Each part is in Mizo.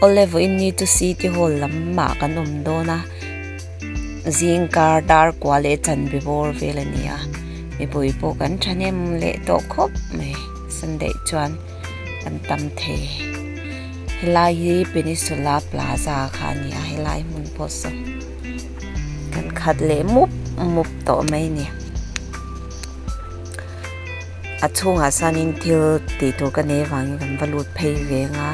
Awle vawiin ni chu City Hall lamah kan awm dawn a, zing kar dar kua leh chanve bawr vel a ni a, mipui pawh kan thahnem leh tawh khawp mai Sunday chuan kan tam thei. Helai hi Peninsula Plaza kha a ni a, helai hmun pawh saw kan khat leh mup mup tawh mai a ni. A chhungah sanin thil tih tur ka nei avangin kan va lut phei ve ang a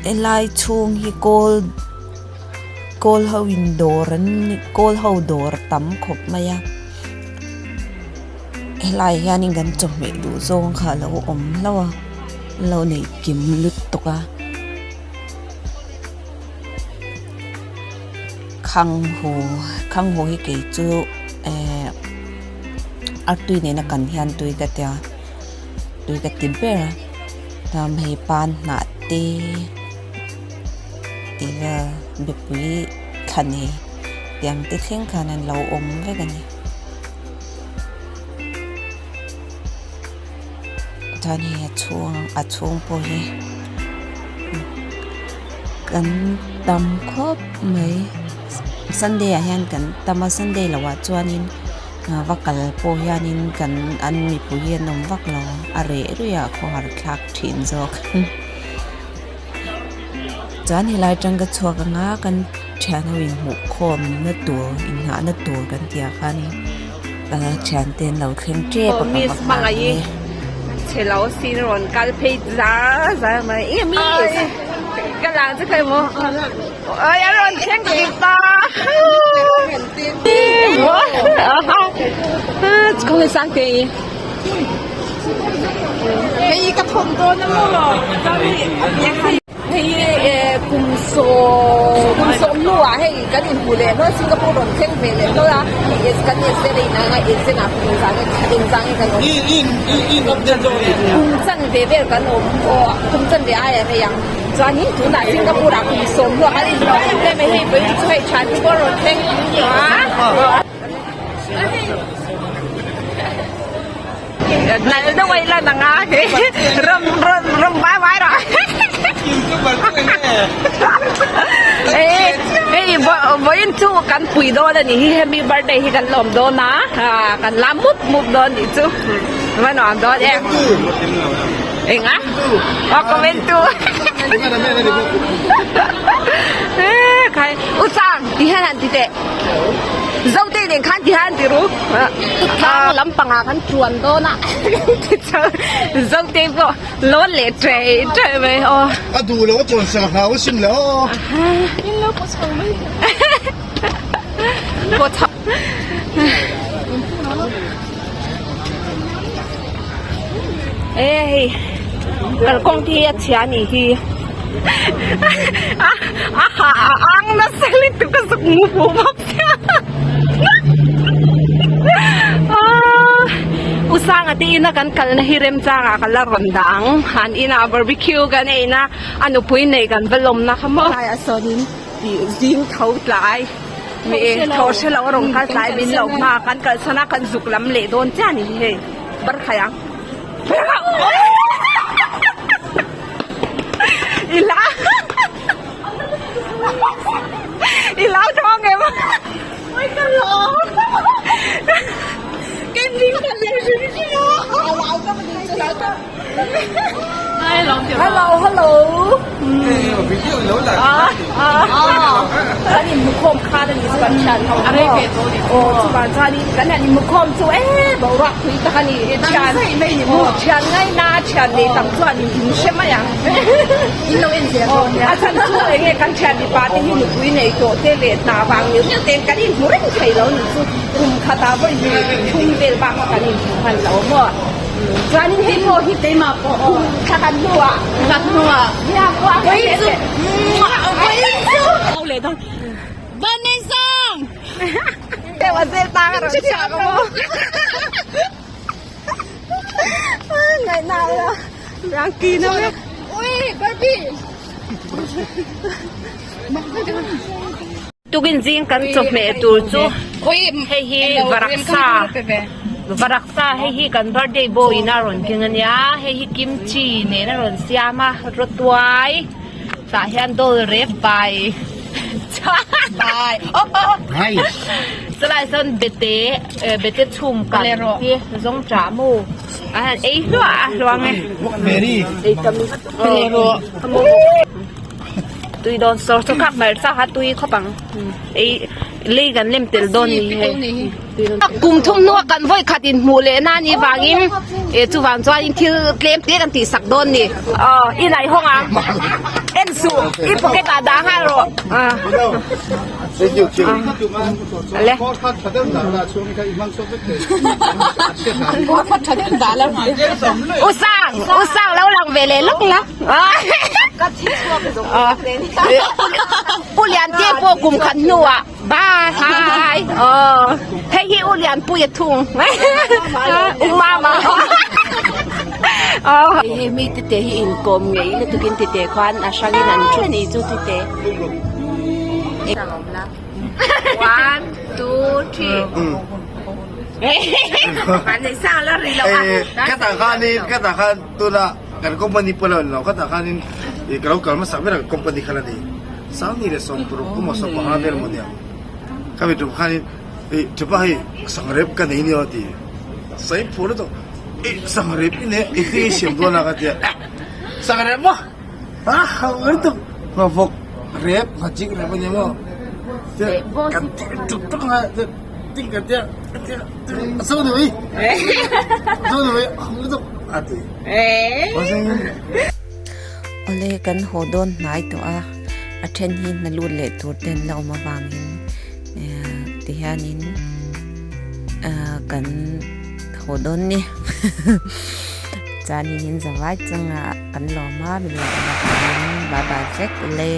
helai chhung hi kawl kawl ho in dawr an kawl ho dawr tam khawp mai a helai hianin kan chawhmeh duh zawng kha a lo awm hlauh a an lo nei kim lutuk a. Khanghu khanghu hi kei chu ehh artui nena kan hian tui ka tia tui ka ti ber a chuan hei pan hnah te tih vel mipui thla nei tiang te thleng khan an lo awm vek a ni chuan hei a chhung a chhung pawh hi. Kan tam khawp mai sunday ah hian kan tam a sunday loh ah chuanin va kal pawh hianin kan an mipui hi an awm vak lo a reh ruih ah khawhar thlak thin zawk chuan helai atang ka chhuak anga kan thian ho inhmuh khawm na tur inngah na tur kan tih ah khanin thian te an lo thleng tep a ka va nghak ang e. Chhelo sin rawn kal phei zar zar mai e miss ka lang chu khawi maw oi a rawn thleng dik ta khawnge sang te i hei ka thawm dawn a maw Hei hi kum sawm kum sawm hnuah hei kan inhmu leh hlawl Singapore rawn thleng ve leh hlawl a kan inse rei nanga inse ah kum engzah nge khat engzah nge kan awm kum chanve vel kan awm aw kum chanve aia rei ang chuanin tunah Singapore ah kum sawm hnuah kan inhmu leh mai hei vawiin chu hei thian te pawh rawn thleng a. Nal deuh a ila nang a ram ram ram vai vai rawh hei vawiin chu kan pui dawn a nih hi hemi birthday hi kan lawm dawn a kan lam mup mup dawn tih chu va nuam dawn em eng a aw comment tu khai u chang ti hian han ti teh. Zote nen khan ti hian ti ru thlang lampangah kan chuan dawn a Zote pawh lawn leh teh teh mai aw. A duh lo a chuan sa hlau a sim le aw. In lo pawh chho mai Pawh chho. E hei kalkawng te hi a chhia a nih hi a a hah a ang nasa lutuk a zuk mu fu bawk sia u sanga te ina kan kalna hi remchangah ka la rawn dah ang an inah barbecue kan ei na a nupui nei kan va lawmna kha maw tlaiah sawnin ih zing tho tlai mi thaw hre lo a rawn kal tlai min lo hma kan kalsan a kan zuk lam leh dawn chiah a ni hi hei bar khai ang. I lau thawng em ôi ka lo cái miếng thật là xinh xinh hello hello kan in mukhawm khan a ni chu kan thian ho aw chuvan chuan in kan han in mukhawm chu e boruak pui tak a ni thian thian ngaina thian nei tam chuan in in hre mai ang in lo en zel dawn nia a chhan chu enge kan thian mipa te hi nupui nei tawh te leh hna vang miau miau te kan inhmu reng thei lo ni chu kum khatah vawi hnih thum vel bak kha kan inhmu hman lo maw chuanin hei pawh hi keimah pawh kum thla kan hnuah kan hnuah vawi chu vawi chu Vanneihsang Tukin zing kan chawhmeh tur chu hei hi varaksa. Varaksa hei hi kan birthday boy in a rawn keng ania hei hi kimchi nen a rawn siam a rawtuai tah hian dawl rep bai chulai sawn bete bete chhum kan hi zawng chah mu a han ei hluah a hluang e. Tui dawn sawr sawr khak hmarcha kha tui khawp ang ei lei kan lem tel dawn ni hei kum thum hnua kan vawi khat in hmuh leh na ni vangin e chuvang chuan thil tlem te kan tih sak dawn ni aw i naih hawng ang en suh i pocket ah dah nghal rawh le usang usang lo lang ve leh lawk la. U Lian te pawh kum khat hnuah bye hi aw hei hi U Lian pui a thung U Mama aw hei mi tete hi inkawm ngei lutukin tete khuan a hrangin an thu ni chu tete one two three Ka tah khanin ka tah khan tuna Kan company pawh lo ni lo, khatah khanin ih ka lo kal hmasak ber a company kha la ni. Sangni leh sawmparuk emaw sawmpanga vel emaw nia. Ka mi tum khanin ih thupa hei sangrep ka nei nia ti. Sawi phur lutuk ih sangrep i nei engtin nge i siam dawn a ka ti a, eh sangrep maw ah hauh lutuk nghavawk rep nghachik rep a ni maw kan ti tuk tuk ang a ting kan tia a so ni mai a so ni mai hauh lutuk a ti. Awle kan haw dawn hnai tawh a, a then hi hna lut leh tur te an la awm avangin ehh tihianin ahh kan haw dawn ni chuanin in zavai chungah kan lawm a min lo en avangin bye bye vek ule.